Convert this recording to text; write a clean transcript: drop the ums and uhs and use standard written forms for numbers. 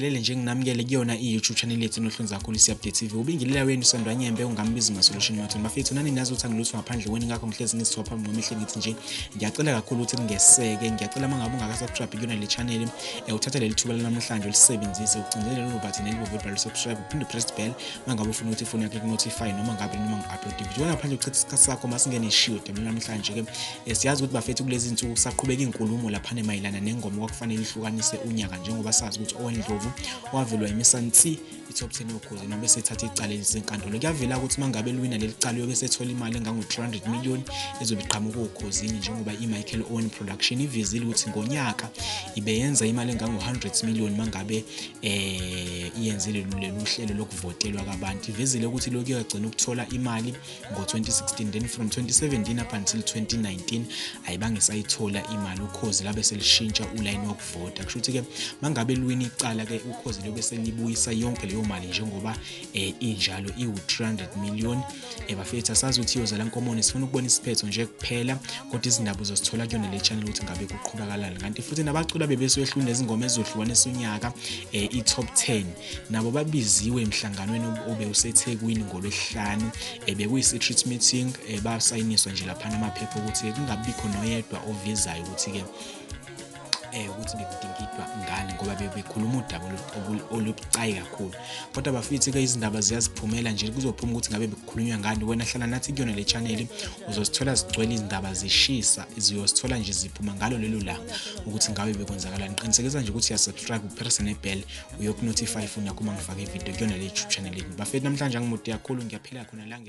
Nginibingelele nje nginamukele kuyona i-YouTube channel yethu enohlonze kakhulu iSiyabde TV. Ubingelela wenu Sandwa Nyembe ungambizi ma-solution mathoni. Bafethu nani nazi ukuthi angilutho ngaphandle kwenu ngakho ngihlezi ngizithoba phambi kwamehlo ngithi nje ngiyacela kakhulu ukuthi ningeseke. Ngiyacela uma ngabe ungaka-subscribe kuyona le channel uthathe leli thuba lanamhlanje ulisebenzise ucindezele lelo button elibomvu elibhalwe subscribe uphinde press bell uma ngabe ufuna ukuthi ifoni yakho ikunotify noma ngabe noma ngi-upload video. Ngaphandle uchitha isikhathi sakho masingene ishiyo udaba namhlanje ke siyazi ukuthi bafethu kulezi zinsuku kusaqhubeka inkulumo laphana mayelana nengoma okwakufanele ihlukanise unyaka njengoba sazi ukuthi Owen Ndlovu wavelwa imisansi i-top 10 yokhozi noma esethatha icala elisenkantolo. Kuyavela ukuthi mangabe luwina leli cala uyobe esethola imali engango-300 million ezobe iqhamuka okhozini njengoba i-Michael Owen Production ivezile ukuthi ngonyaka ibeyenza imali engango-100 million mangabe iyenzile lolu hlelo lokuvotelwa kwabantu. Ivezile ukuthi lokhu iyagcina ukuthola imali ngo-2016, then from 2017 up until 2019 ayibange sayithola imali. Ukhozi labe selishintsha ulayini wokuvota, kusho ukuthi-ke mangabe luwina icala-ke ukhozi lobe selibuyisa yonke leyo mali njengoba injalo iwu-300 million. Bafethu asazi ukuthi iyozala nkomoni, sifuna ukubona isiphetho nje kuphela, kodwa izindaba uzozithola kuyona le channel ukuthi ngabe kuqhubakalani. Kanti futhi nabaculi abebesuwehlula nezingoma ezizohlukanisa unyaka i-top 10 nabo babiziwe emhlanganweni obe useThekwini ngolwesihlanu, bekuyi-secret meeting, basayiniswa nje laphana amaphepha ukuthi kungabikho noyedwa ovezayo ukuthi-ke ukuthi bekudingidwa ngani ngoba bebekhuluma udaba olubucayi kakhulu. Kodwa bafethu-ke izindaba ziyaziphumela nje, kuzophuma ukuthi ngabe bekukhulunywa ngani. Wena hlala nathi kuyona le channel, uzosithola zigcwele izindaba zishisa, ziyosithola nje ziphuma ngalo lelo langa ukuthi ngabe bekwenzakalani. Qinisekisa nje ukuthi uyasubscribe upress nebell uyokunotify ifoni yakho uma ngifake ividiyo kuyona le YouTube channel yethu. Bafethu namhlanje angimude kakhulu, ngiyaphela khona la.